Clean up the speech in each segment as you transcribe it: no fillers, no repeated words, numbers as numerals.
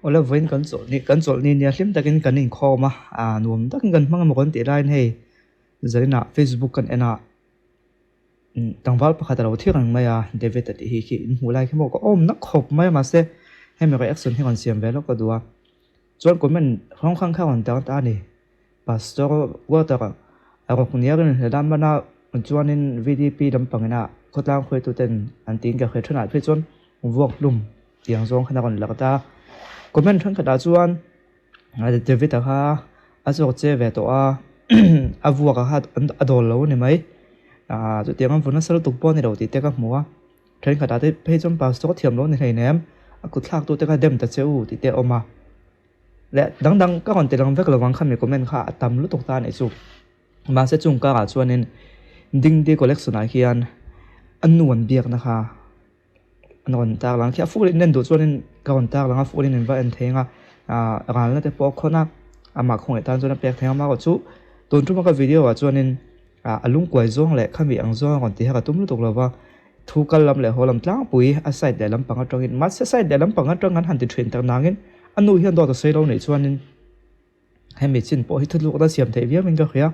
Awle vawiin kan chawlhni kan chawlhni nia hlim takin kan inkhawm a, ah nuam takin kan hmang emaw kan tih laiin hei zaninah Facebook kan en a, tlangval pakhat a lo thi reng mai a, David a tih hi khi in hmuh lai khi maw ka awm na khawp mai a mahse hemi reaction hi rawn siam ve lawk ka duh a, chuan comment hrang hrang kha a rawn tar ta a ni. Pastor Walter a rawk nia rin hle dan mana chuanin VDP lampang ina khawtlang hruaituten an tiin ka hre thenah phei chuan vuak hlum tiang zawng khan a rawn lak ta. Comment thenkhatah chuan David-a kha a zawk che ve tawh a, a vuak a kha a dawl lo a ni mai. Chutiang an vaw nasa lutuk pawh a ni lo tih te ka hmu a. Thenkhatah te phei chuan Pastor thiam lo a ni hleinem, a kutthlak tute kha dem ta che u tih te a awm a. Leh dang dang ka rawn ti lang vek lovang khami comment kha a tam lutuk ta a nih chu. Mahse chung karah chuanin Dingdi collection ah hian a nu an biakna kha an rawn tar lang khi a full in en duh chuanin ka rawn tar lang a full in in va en thei ang a ah ralna te pawh a khawn a amah khawngaih tan chuan a pek thei ang amaherawh chu tun tuma ka video ah chuanin ah a lungkuai zawng leh khami ang zawng a rawn ti kha ka tum lutuk lova. Thu kal lam leh haw lam tlangpui a side leh lampang atangin mahse side leh lampang atang an han ti thin tak nangin a nu hian dawt a sawi lo nih chuanin hemi chin pawh hi thutlukna siam theih viauin ka hria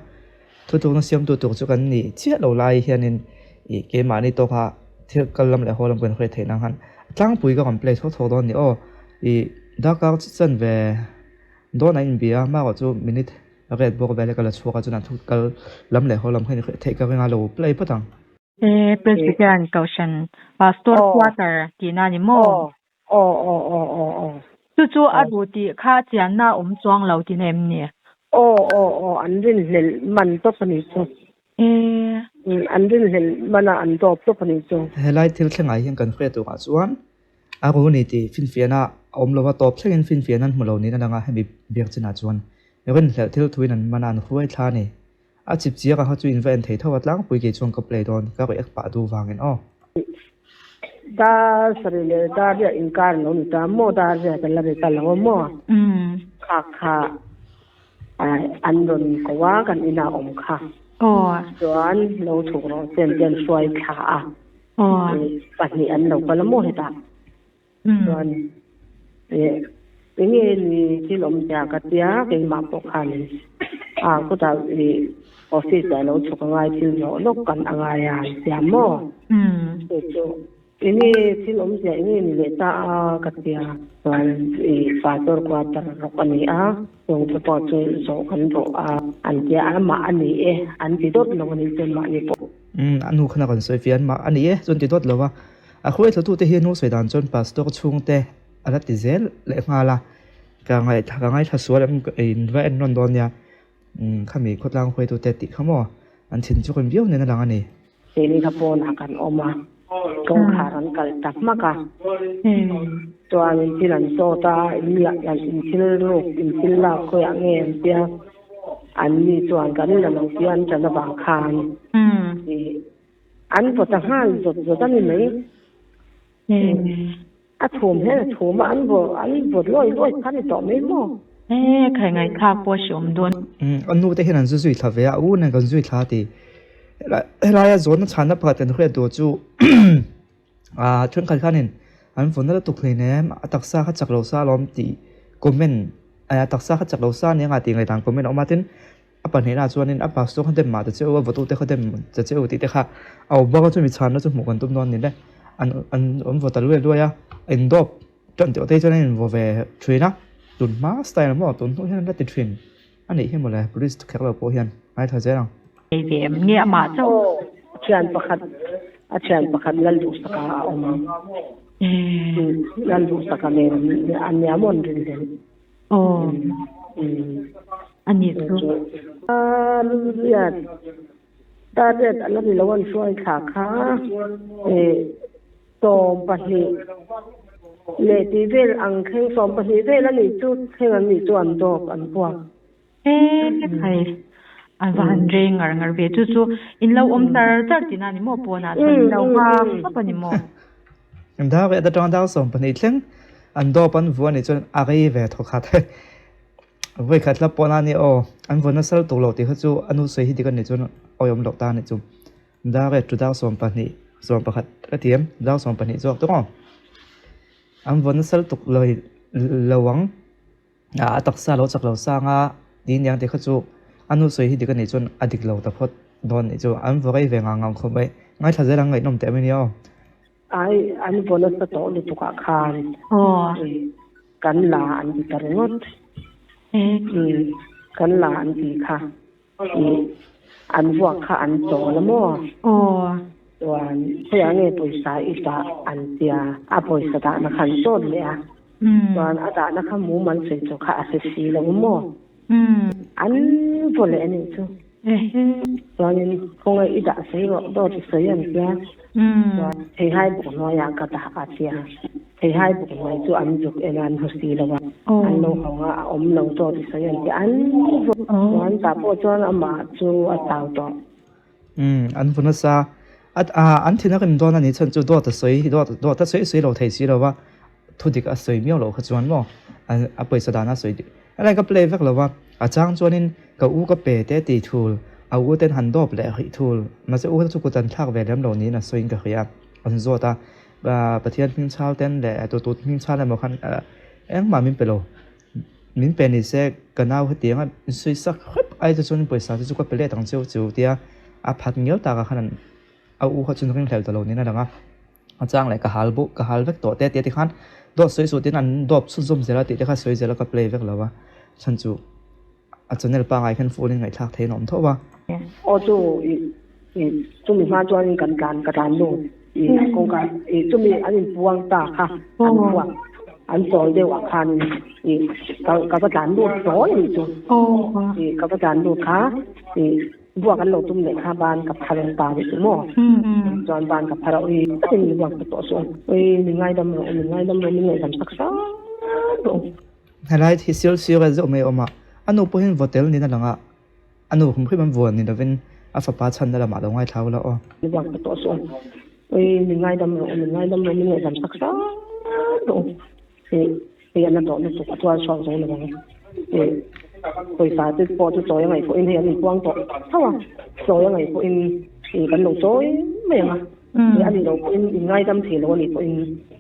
thutlukna siamtu tur chu kan ni chiah lo lai hianin ih keimahni tawka thil kal lam leh haw lam kan hriat theih nan khan tlangpui ka rawn play thawk thawk dawn a ni aw ih darkar chan ve dawn a inbia amaherawh chu minute riat bawk vel hi ka la chhuak a chuan thu kal lam leh haw lam kha inhriat theih ka ring a lo play phawt ang. E Presbyterian Kohhran Pastor Quarter tihna a ni maw? Aw aw aw aw aw. Chu chu a ru tih kha chianna a awm chuang lo tihna em ni? Aw aw aw an rinhlelh man tawp a nih chu. E. An rinhlelh man a an dawp tawp a nih chu. Helai thil thlengah hian kan hriat turah chuan a ru ni tih finfiahna a awm lova tawp thlengin finfiahna an hmu lo niin a lang a, hemi biak chinah chuan rinhlelh thil thuin an man a an hruai thla a ni. A chip chiak a kha chu in va en thei tho a tlangpui kei chuan ka play dawn ka react pah duh vangin aw. Dar sarih leh dar riah inkar lo ni ta maw dar riah ka la ri ta lo a maw kha kha an rawn ko a kan inah awm kha chuan lo chhuk rawh se an ti an hruai thla a pahnih an lo kal a maw hetah. Chuan eng nge ni thil awm zia ka tia keimah pawh khanin ah khutah ih office ah lo chhuk angai thil zawh lawk kan angai a an tia maw chu chu eng nge thil awm zia eng nge ni leh ta a ka tia chuan ih pastor quarter rawk a ni a chung te pawh chu zawh kan rawh a an tia amah a ni e an ti dawt lo a ni chuan mahni pawh. A nu khan a rawn sawi fiah an mah a ni e chuan ti dawt lo a. A hruaithlatu te hi nu sawi dan chuan pastor chhungte a la ti zel leh nghal a, ka ngaihthla ka ngaithla sual em in va en rawn dawn nia umm khami khawtlang hruaitute tih kha maw an thin chu rawn viau nen a lang a ni. Keini kha pawnah kan awm a, kawngkhar an kal ta hmak a, chuan thil an sawt a, in la in thil ruk in thil lak khawiah nge an tia, an ni chuan kan la lo tia an ṭan avang khan ih. An vaw ta nghal zawt zawt a ni mai. A chhum hian a chhum a, an vaw an vaw lawi lawi kha a ni tawh mai maw? E, khai ngaihthlak pawh a hreawm dawn. A nu te hian an zu zui thla ve a, a u nen kan zui thla a ti. Helaia zawnna chhanna pakhat kan hriat duh chu ah thenkhat khanin an vaw nasa lutuk hleinem a taksa kha chak lo sa alawm tih comment a taksa kha chak lo sa ania tih ngaihdan comment a awm a tin A pahnihna chuanin a pastor kha dem mah ta che u, a vawtute kha dem ta che u tih te kha a awm bawk a, chumi chhanna chu hmuh kan tum dawn a ni le. An an an vaw ta luai luai a, in dawp tan tih te chuan an invaw ve thin a, tun hma style maw tun hnu hian an la ti thin a nih hi mawle police kher lo pawh hian ngaithla zel ang. Ei ve em nge amah chauh? Aw, thian pakhat a thian pakhat Lalduhsaka a awm ang. Lalduhsaka nen an nia maw an rinhlelh. Aw, a nih chu. Riat, dar riat a la ni lo an hruai thla kha 12 leh tih vel ang thleng 12 vel a nih chu thleng an nih chu an dawp an puak. E khai an va han rei ngar ngar ve chu chu in lo awm char char tihna a ni maw pawnah chuan in lo nghak tawp a ni maw. Dar riat atanga dar 12 thleng an dawp an vuah anih chuan a rei ve thaw khat. Vawi khat hla pawh na ni aw, an vaw nasa lutuk lo tih kha chu a nu sawi hi dik anih chuan awihawm loh ta anih chu. Dar riat chu dar 12, 11 ka ti em, dar 12 zawk tawk aw. An vaw nasa lutuk lo. lo ang a taksa lo chak lo sang a ti aniang tih kha chu a nu sawi hi dik a nih chuan a dik lo ta phawt dawn nih chu an vaw rei ve ngang ngang khawp mai ngaithla zel ang ngaihnawm teh mai nia aw. Ai an vaw nasa tawh lutuk ah khan kan la an ti ta ringawt kan la an ti kha. An vuak kha an chawl a maw? Chuan khawiah nge pawisa i dah an tia, a pawisa dahna kha an zawt leh a. Chuan a dahna kha mumal sawi chu kha a hre si lo maw? An vaw leh a nih chu. Chuanin khawngaih i dah sawi rawh dawt i sawi an tia. Chuan theihai buk hnuaiah ka dah a tia. Theihai buk hnuai chu an zuk en a, an hmu si lo a, an lo hawng a, a awm lo dawt i sawi an tia. An vaw chuan tah pawh chuan amah chu a chau tawh. Umm an vaw nasa. A an thin a rem dawn a nih chhan chu dawt a sawi dawt dawt a sawi sawi lo thei si lo va, thu dik a sawi miau loh kha chuan maw a pawisa dan a sawi dik. Helai ka play vek lo va, a chang chuanin ka u ka pe te tih thul, a u ten han dawp leh rih thul, mahse u chu kut an thlak ve lem lo niin a sawiin ka hria, an zawt a, Pathian hming chhal ten leh tutut hming chhal emaw khan engmah min pe lo, min pe ni se ka nau hetiang a insawi sak hrep ai te chuan pawisa te chu ka pe let ang cheu chu tia a phat ngiau takah khan a u kha chuan ringhlel ta lo niin a lang a. A chang leh ka hal bawk ka hal vek tawh te tia tikhan dawt sawi suh tin an dawp chhunzawm zel a tih te kha sawi zel a ka play vek lo a chhan chu a channel pangai khan phone in ngaihthlak theih an awm tho a. Aw chu i i chumi hma chuan kan tlan ka tlan lut i kawngka i chumi an in puang ta kha an puak an chawl deuh ah khan i ka ka va tlan lut hlawl a nih chu i ka va tlan lut kha i Buak an lo tum leh kha ban ka phar ta rih chu maw? Chuan ban ka phar a, ui takin min buak ta tawh suh a, ui min ngaidam rawh u, min ngaidam rawh u, min ngaihdam sak hrang rawh u. Helai hi sir sir a zeuh mai a awm a, a nu pawhin vaw tel niin a lang a, a nu hrim hrim an vuan ni lovin a fapa chhanna lamah lo ngaithla ula aw. Min buak ta tawh suh a, ui min ngaidam rawh u, min ngaidam rawh u, min ngaihdam sak hrang rawh u. Hei a na tawh lutuk a tuar chhuak zo lo ang. Pawisa te pawh chu chawi a ngaih pawhin hei an inpuang tawh tho a, chawi a ngaih pawhin kan lo chawi mai ang a, a nih loh pawhin in ngaidam thei lo a nih pawhin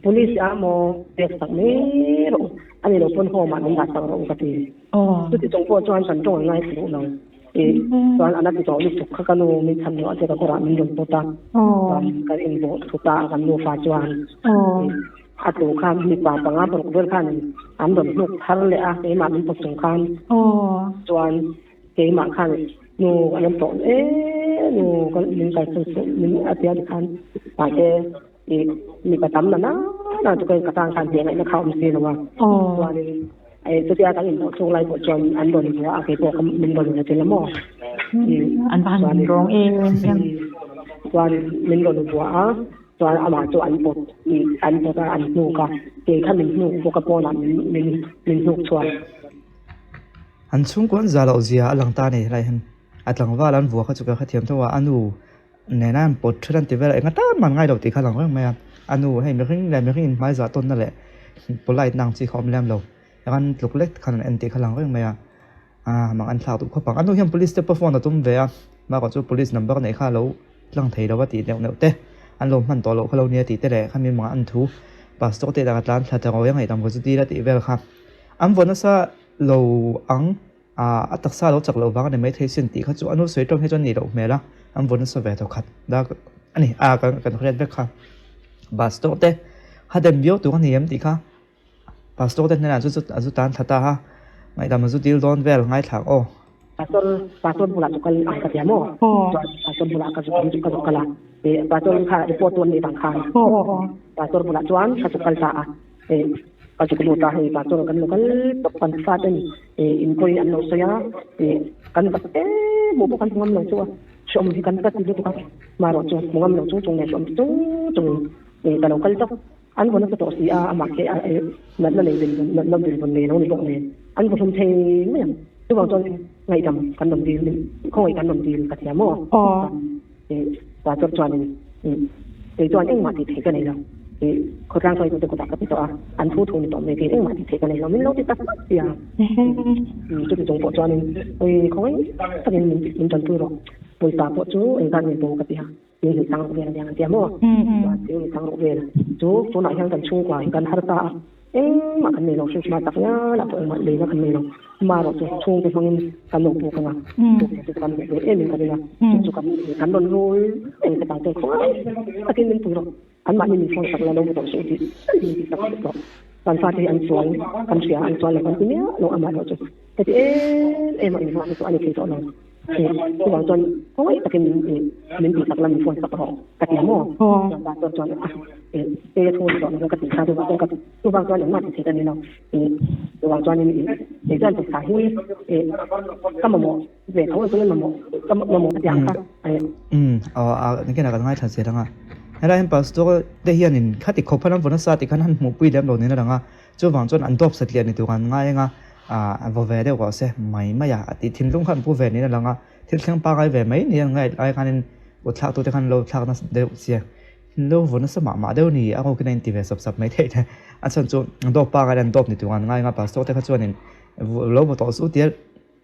police ah maw pek sak mai rawh u, a nih loh pawn home ah min dah sak rawh u ka ti. Chuti chung pawh chuan kan tawng an ngaithla duh lo. Chuan a na ti tawh lutuk kha ka nu min chhan loh a che ka kawrah min rawn pawt a, chuan kan inbawh thut a kan nufa chuan. A tlu khan mipa panga paruk vel khan an rawn hnuk thar leh a, keimah min pawt chung khan chuan keimah khan nu an awm tawh e nu min kalsan suh min a tia tikhan mahse ih mipa tam na na na chu ka tan khan hmeh ngaihna kha a awm si lo a chuanin chutia kan inbawh chhung lai pawh chuan an rawn vua a keipawh kha min rawn vua tel a maw an rawn chuan min rawn vua a. Chuan amah chu an pawt an pawt a, an hnuk a, kei kha min hnuk bawk a pawnah min min min hnuk chhuak. An chhungkaw an zah loh zia a lang ta a ni helai hian a tlangval an vua kha chu ka hrethiam tho a, a nu nena an pawt then an ti vel a, enga tan mah an ngai lo tih kha a lang reng mai a, a nu hei mihring leh mihring inhmai zah tawnna leh polite na ang chi kha a awm lem lo, ran tluk lek khan an en tih kha a lang reng mai a, ah mak an thlak duh khawp ang, a nu hian police te pawh phone a tum ve a, bakah chu police number neih kha a lo. Tlang thei lo a tih neuh neuh te, an lo hman tawh loh kha lo nia tih te leh khami mah an thu pastor te dang a tlan thla ta ngawi a ngaihdam ka chu dil a tih vel kha an vaw nasa lo ang a a taksa lo chak loh vang a ni maithei sin tih kha chu a nu sawi tawng hi chuan nih loh hmel a an vaw nasa ve tawh khat dak a ni a kan kan hriat vek kha pastor te ha dem viau tur a ni em tih kha Pastor te hnenah chu chu a zu tan thla ta a, ngaihdam a zu dil dawn vel ngaithlak aw. Pastor pastor bulah chu kal ang ka tia maw? Chuan pastor bulah ka zu ka zu kal a, eh pastor kha report tu an nih vang khan pastor bulah chuan ka zu kal ta a, eh ka zu lut a hei pastor kan lo kal tawp kan fa ten eh in pawi an lo sawi a, eh kan va em hmuh pawh kan hmu ngam lo chu a, hreawm hi kan ka ti lutuk a, marawh chu hmu ngam lo chung chung leh hreawm ti chung chung in eh ka lo kal tawp. An vawn nasa tawh si a, amah khi natna nei din natna dinhmun nei lo ni bawk nen an vaw hlum thei mai ang. Chuvang chuan ngaihdam kan rawn dil khawngaih kan rawn dil ka thiam aw. Pastor chuanin kei chuan engmah tih theih ka nei lo. Khawtlang hruaitute kutah ka ti tawh a, an thu thu ni tawh mai kei engmah tih theih ka nei lo min lo ti tak tak sia. Chuti chung pawh chuanin khawngaih takin min tanpui rawh. Pawisa pawh chu engzat nge bo ka ti a. Thil hi sang vel aniang an tia maw? Chuan thil hi sang vel chu tunah hian kan chhungkua hi kan harsa a, Engmah kan nei lo hrim hrim a, tak ngialah pawh engmah leina kan nei lo. Amaherawh chu chhungte hmangin kan lo puk ang a, puk te chu kan hmuh ve em in ka ring a, chu chu kan kan rawn rul eng te pang te khawngai takin min pui rawh, anmahni min phone sak la lo hmu tawh suh tih min ti sak tawh. Kan fate hi an sual kan hria an sual lo kan ti miah lo amaherawh chu heti em em a inhmuh hi chu a ni thei tawh lo. Chuvang chuan khawngaih takin min min tih sak la min phone sak rawh ka ti maw? Chuan pastor chuan a e a thu ni tawh lo ka ti kha chuvang chuan ka chuvang chuan engmah ti thei ka ni lo. Chuvang chuan in kei chuan pawisa hi ka mamawh ve tho chuan mamawh ka mamawh ka ti ang kha. Umm aw a nikin ah kan ngaithla zel ang a. Helai hian pastor te hianin khati khawp khan an vawn nasa tih khan han hmuhpui lem lo niin a lang a. Chuvang chuan an dawp satliah ni tur an ngai anga ah vaw ve deuh rawh se mai mai a a tih thinlung kha an pu ve niin a lang a, thil thleng pangai ve mai niin an ngaih lai khanin kut thlak tute khan lo thlak nasa deuh sia lo vaw nasa mah mah deuh ni a rawkin a inti ve sap sap mai theih te a chhan chu dawp pangai an dawp ni tur an ngai anga pastor te kha chuanin lo vaw tawh suh tia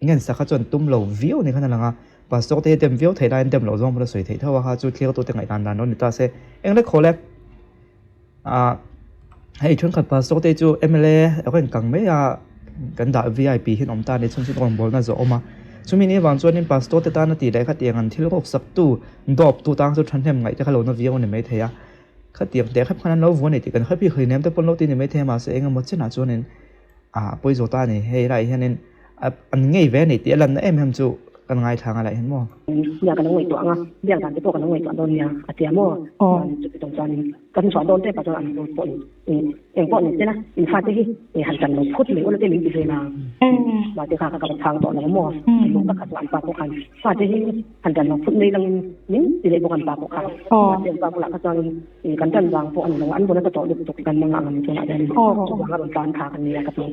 ngen sak kha chuan tum lo viau ni khan a lang a, pastor te hi dem viau theih laiin dem loh zawng pawh a sawi theih tho a kha chu thlir tute ngaihdan dan lo ni ta se eng lek haw le. Ah hei thenkhat pastor te chu mla a rawn kang mai a kan dah vip hian awm ta a ni chhun chu rawngbawlna zawh a awm a chumi ni avang chuanin pastor te tana tih leh khatiang an thil rawk sak tu dawp tu tang chu thahnem ngaih te kha lo na viau a ni maithei a khatiang teh hrep khan an lo vuan a ni tih kan hre bik hlei nem te pawh an lo ti a ni maithei a mahse eng emaw chinah chuanin ah pawi zawh ta a ni hei lai hianin an ngei ve a ni tih a lanna em em chu kan ngaithla ang a lah hian maw. Nia ka lo ngaihtuah ang a, biak dan te pawh ka lo ngaihtuah dawn nia a tia maw? Chuan chuti tawng chuanin kan chhuah dawn tep ah chuan an hmul pawh in eng pawh ni sela in fate hi han tan lo phut mai ula te min ti ve na mahse kha kha ka va chhang tawh lo maw? An hmuh tak kha chu an pa pawh khan fate hi han tan lo phut mai langin min ti leh bawk an pa pawh khan mahse an pa bulah kha chuanin Kan tan vang pawh a ni lo a, an vawn a ta tawh lutuk kan hmang ang a ni tunah hian chuvang a rawn tlan thla kan ni a ka ti.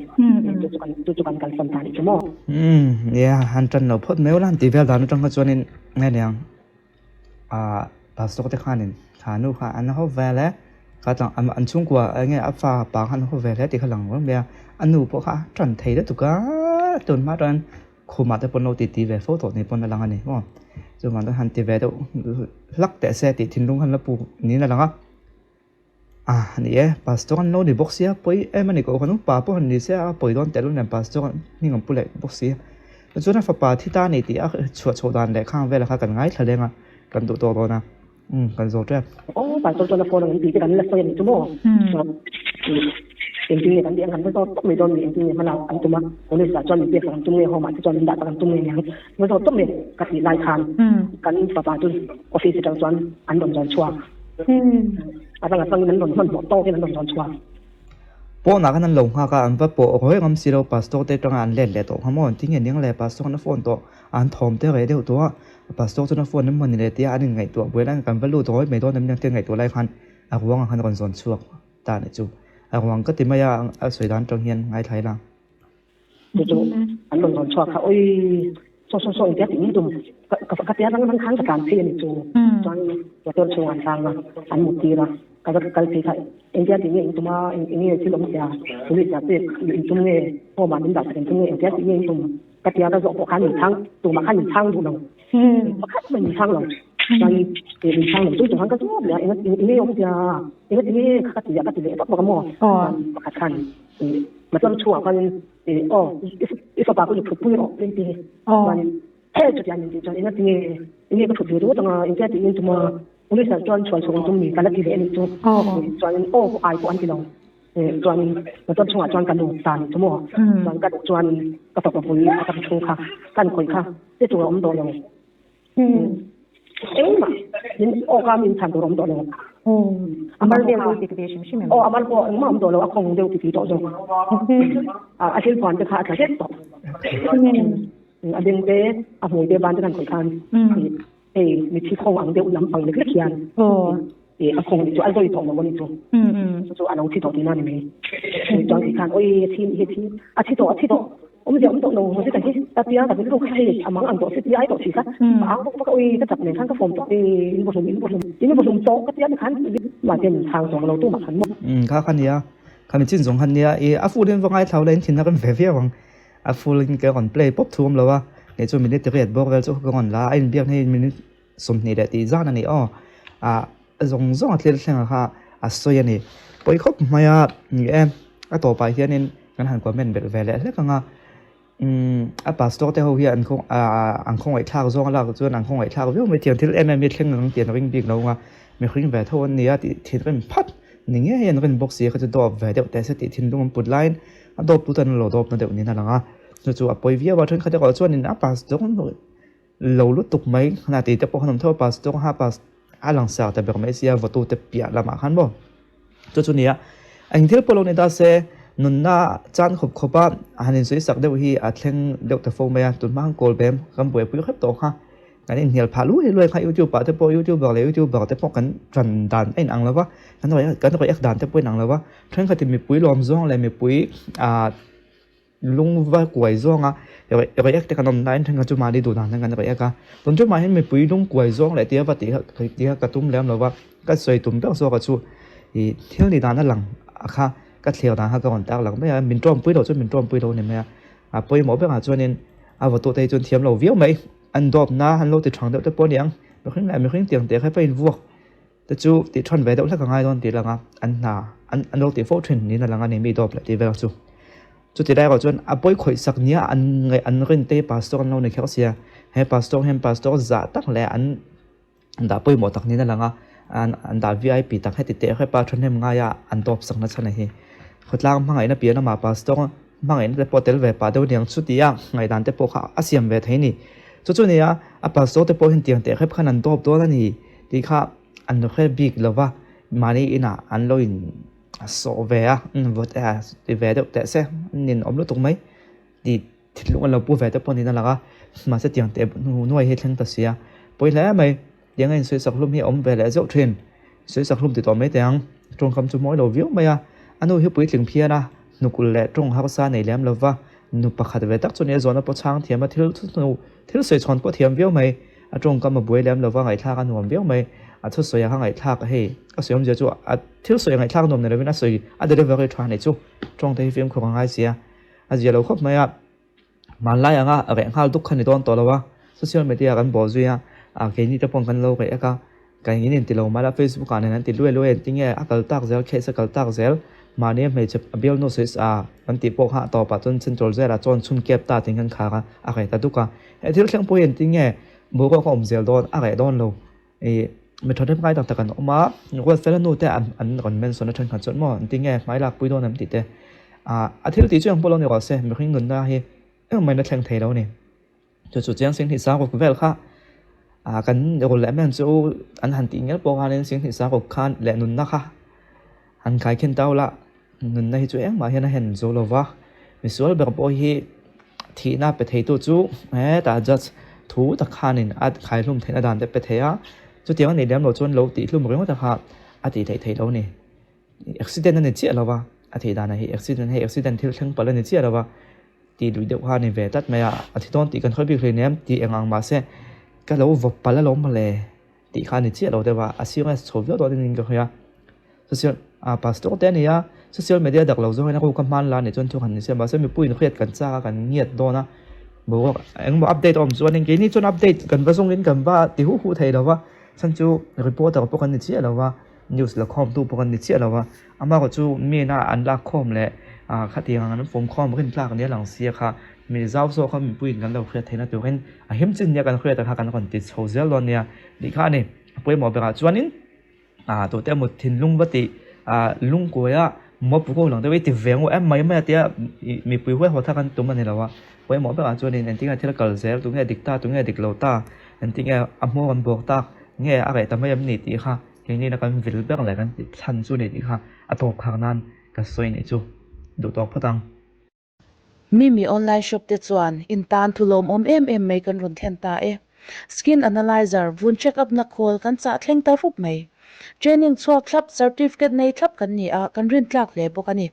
Chu chu kan chu chu kan kalsan ta a nih chu maw? Umm nia han tan lo phawt mai ula han ti vel dan atang kha chuanin nge niang ah pastor te khanin kha nu kha an ho vel e kha tlang an chhungkua enge a fa pa khan a ho vel hle tih kha lang reng mai a, a nu pawh kha a tan thei lutuk a tunhma chuan Khumah te pawn lo titi ve fo tawh ni pawn a lang a ni maw. Chuvang chuan han ti ve deuh hlak teh se tih thinlung khan la pu niin a lang a. Ah ni e, pastor an lo ni bawk sia, pawi em a ni koh khan upa pawh han ni se a pawi dawn tehlul nen pastor an hming an pu leh bawk sia. Tichuan a fapa thi ta a ni tih a chhuah chhoh dan leh khang velah kha kan ngaithla leng a, kan duh tawk dawn a. Umm kan zawh tep. Aw pastor chuan a phone ang in tih te kan la sawi a nih chu maw? Engtin nge kan tih ang kan va zawt tawp mai dawn ni engtin nge hmala an tum a police ah chuan min pek sak an tum nge home ah te chuan min dah sak an tum nge niang va zawt tawp mai ka tih lai khan kan fapa chu office atang chuan an rawn zawn chhuak a rang atangin an rawn hmanhmawh tawkin an rawn zawn chhuak. Pawnah khan an lo nghak a an va pawh rawi ngam si lo pastor te atanga an let leh tawh kha maw engtin nge niang le pastor khan a phone tawh an thawm te reh deuh tawh a. Pastor chuan a phone em mawni le tia an inngaihtuah buai lai kan va lut rawi mai dawn em nia tia ngaihtuah lai khan a ruang ah khan a rawn zawn chhuak ta a nih chu. A ruang ka ti mai a, a sawi dan atang hian ngaithla ila. Chu chu an rawn zawn chhuak kha oi saw saw saw engtia tih mai tum ka ka tia rang rang khan ka tlan phei a nih chu. Chuan motor chhungah an tlang a, an mut tir a, ka va kal phei kha engtia tih nge in tum a, eng nge thil awm sia, police ah pek in tum nge, home ah min dah sak in tum nge engtia tih nge in tum. Ka tia ka zawh pawh khan min chhang tumah khan min chhang duh lo pakhat mah min chhang lo chuan min chhang lo chu chung khan ka zawt leh a eng enge awm tia eng ati nge kha ka ti a ka ti leh vak vak a maw chuan pakhat khan motor chhungah khan aw i fapa chu thut pui rawh min ti chuan chutiang min tih chuan eng ati nge enge ka thut ve ringawt anga engtia tih in tum a police ah chuan chhuan chhuak tum mi ka la ti leh a nih chu chuan aw ai pawh an ti lo. Chuanin motor chungah chuan ka nu ta ni chu maw? Chuan ka duh chuanin ka fapa pui a ka thu kha kan khawih kha che tur a awm tawh lo. Engmah min awka min chhan tur a awm tawh lo. A mal vel pawh i ti ve hrim hrim em? Aw a mal pawh engmah a awm tawh lo, a khawng deuh ti ti tawh zawk. A thil phuan te kha a tla hlek tawh. A beng te, a hmui te ban te kan khawih khan hei mithi khawng ang deuh lampang lek lek hian a khawng nih chu a zawi tawh lo a ni chu. Chu chu a lo thi tawh tihna a ni mai. Chuan ti khan oi a thi nih hi a thi a thi tawh a thi tawh awmzia awm tawh lo maw zet ang hi ta tia ka rilru kha hei a mang ang tawh si tia ai tawh si kha ka ang bawk bawk a oi ka chap nen khan ka form tawh e in vaw hlum in vaw hlum in vaw hlum tawh ka tia ni khan mahse min chhang chuang lo tumah khan maw. Kha kha nia kha mi chin zawng kha nia i a full in va ngaithla ula in thinna kan ve viau ang. A full in ka rawn play pawp thu awm lo a, kei chu minute riat bawk vel chu ka rawn la a, a inbiakna hi minute 20 leh tih zan a ni aw, ah zawng zawng a thil thleng kha a sawi a ni. Pawi khawp mai a ni e. A tawpah hianin kan han comment belh ve leh hlek ang a. Umm a pastor te ho hi an khaw ah an khawngaihthlak zawng a lak chuan an khawngaihthlak viau mai thiam thil em em hi thleng ang tih an ring bik lo ang a mihring ve tho an nia tih thin rim phat ni ngei an rin bawk si a kha chu dawp ve deuh teh se tih thinlung an put laiin a dawp tu tan lo dawp na deuh niin a lang a chu chu a pawi viau a thenkhat erawh chuanin a pastor lo lutuk mai hna tih te pawh khan awm tho a pastor kha pas a langsar ta ber mai sia vawtu te piah lamah khan maw chu chu nia eng thil pawh lo ni ta se nunna chan khawp khawp a han insawi sak deuh hi a thleng deuh ta fo mai a tun hma khan kawl bem kan buaipui hrep tawh kha kan inhnial phah luai luai kha youtube ah te pawh youtuber leh youtuber te pawh kan tan dan a inang lo va kan kan react dan te pawh a inang lo va thenkhatin mipui lawm zawng leh mipui ah Lungva kuai zawnga react te kan awm laiin thenkhat chu mahni duh dan hian kan react a, tun ṭumah hian mipui lung kuai zawng leh tia va tih kha ka tum lem lo va, ka sawi tum ber zawk a chu ih thil ni dan a lang a kha ka thlir dan kha ka rawn tar lang mai a, min ṭawmpui loh chuan min ṭawmpui lo a ni mai a, a pawimawh berah chuanin a vawtu te hi chuan thiam lo viau mai, an dawpna an lo ti ṭhang deuh te pawh a ni ang, mihring leh mihring tiang teh kha va invuak te chu tih thawn ve deuh hlek a ngai dawn tih lang a an hna an an lo tih fo thin niin a lang a ni mi dawp leh tih vel chu chuti lai erawh chuan a pawi khawih sak nia an ngaih an rin te pastor an lo ni kher sia he pastor hian pastor zah tak leh an dah pawimawh tak niin a lang a an an dah vip tak heti teh hrep a thahnem ngaia an dawp sak na chhan a hi khawtlang hmangaihna piah lamah pastor hmangaihna te pawh tel ve pah deuh aniang chutia ngaihdan te pawh kha a siam ve thei a ni chu chu nia a pastor te pawh hian tiang teh hrep khan an dawp dawn a ni. Tih kha an hre bik lo va, mahni inah an lo in sawh ve a, vawt a ti ve deuh teh se, an ninawm lutuk mai tih thinlung an lo pu ve te pawh niin a lang a, mahse tiang teh nuai hi a thleng ta si a, pawi hle mai, tiang a insawi sak hlum hi a awm ve leh zeuh thin, sawi sak hlum ti tawh mai teh ang, tawngkam chu mawi lo viau mai a, a nu hi puitling phian a, hnukul leh tawng harsa nei lem lo va, nu pakhat ve tak chu nia zawhna pawh chhang thiam a, thil thil sawi chhawn pawh thiam viau mai. A tawngkam a buai lem lova ngaihthlak a nuam viau mai. A thusawi a kha ngaihthlak hei a sawi awmzia chu a thil sawi a ngaihthlak nuam ni lovin a sawi a delivery tha nei chu tawngte hi fimkhur a ngai sia. A zia lo khawp mai a, hmanlai anga reh nghal duk kha ni dawn tawh lo a, social media kan bawh zui a, a keini te pawh kan lo reh ek a, ka in in ti lo mai la Facebook ah nen an ti luai luai an ti nge a kal tak zel case a kal tak zel mahni a hmeichhe a bialnu sawi sa kan tih pawh kha a tawpah chuan central jail ah chuan chhun kep ta tiin kan khar a, a reh ta duk a. He thil thleng pawh hi engtin nge boruak a awm zel dawn a reh dawn lo ih mi thahnem ngai tak tak an awm a Ruatfela nu te an an rawn mention a thenkhat chuan maw engtin nge hmai lak pui dawn em tih te ah a thil tih chu engpawh lo ni rawh se mihring nunna hi engmah in a thleng thei lo a ni chu chu chiang sing hnih sang ruk vel kha ah kan rul leh men chu an han tih ngial pawh khanin sing hnih sang ruk khan leh nunna kha han khai khin tau la. Nunna hi chu engmah hian a hen zo lo va, misual ber pawh hi thihna pe theitu chu hetah judge thu tak khanin a khaihlum theihna dan te pe thei a, chutiang a nih lem loh chuan lo tihhlum ringawt a kha a tih theih theih lo a ni. Accident a ni chiah lo va, a thih danah hi accident hei accident thil thleng palh a ni chiah lo va, tih duih deuh kha a ni ve tlat mai a, a thi dawn tih kan hawi bik hlei nem tih eng ang mahse ka lo vawp palh alawm mawle tih kha a ni chiah lo deuh a, a serious chho viau dawn in ka hawi a. Social ah pastor te a ni a, social media dak lo zawngin a ruk a hman la nih chuan thu han ni se mahse mipuiin hriat kan chak a kan ngiat dawn a boruak engemaw update a awm chuanin keini chuan update kan va zawngin kan va ti huh huh thei lo va chhan chu reporter pawh kan ni chiah lo va news la khawm tu pawh kan ni chiah lo va amaherawh chu mi ina an lak khawm leh ah khatiang ang an fawm khawm rin tlak nia lang sia kha mi zau zawk a mipuiin kan lo hriat theihna turin a him chin nia kan hriat ang kha kan rawn ti chho zel dawn nia tih kha a ni a pawimawh berah chuanin. Ah tute emaw thinlung va tih ah lungkuai a mawp ko lang deuh i ti ve ngawh em mai mai a tia ih mipui huai haw thak an tum a ni lo a pawimawh berah chuanin engtin nge thil kal zel tunge dik ta tunge dik lo ta engtin nge a hmawr an buak tak nge a reh ta mai em ni tih kha keini na kan vil ber leh kan tih chhan chu ni tih kha a tawp khar nan ka sawi nih chu duh tawk phawt ang. Mimi online shop te chuan in tan thu lawmawm em em mai kan rawn thlen ta e. Skin analyzer vun check up na khawl kan chah thleng ta rup mai. Training chhuak thlap certificate nei thlap kan ni a, kan rin tlak hle bawk a ni.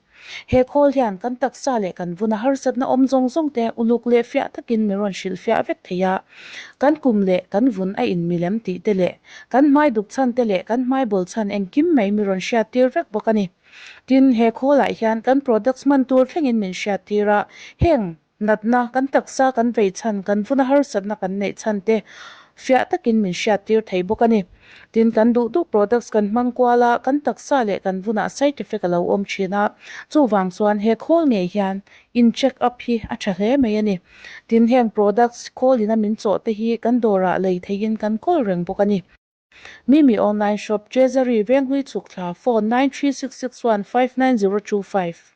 He khawl hian kan taksa leh kan vuna harsatna awm zawng zawng te uluk leh fiah takin min rawn hrilh fiah vek thei a. Kan kum leh kan vun a inmilem tih te leh kan hmai duk chhan te leh kan hmai bawl chhan engkim mai min rawn hriat tir vek bawk a ni. Tin, he khawlah hian kan products hman tur thlengin min hriattir a, heng natna kan taksa kan vei chhan, kan vuna harsatna kan neih chhan te, fiah takin min hriattir thei bawk a ni. Tin, kan duh duh products kan hmang kual a, kan taksa leh kan vunah side effect a lo awm thin a, chuvang chuan he khawl ngei hian in check up hi a tha hle mai a ni. Tin, heng products khawl ina min chawh te hi kan dawrah lei theihin kan kawl reng bawk a ni. Mimi Online Shop, Treasury, Venghlui Chhukthla, Phone, 93661 59025.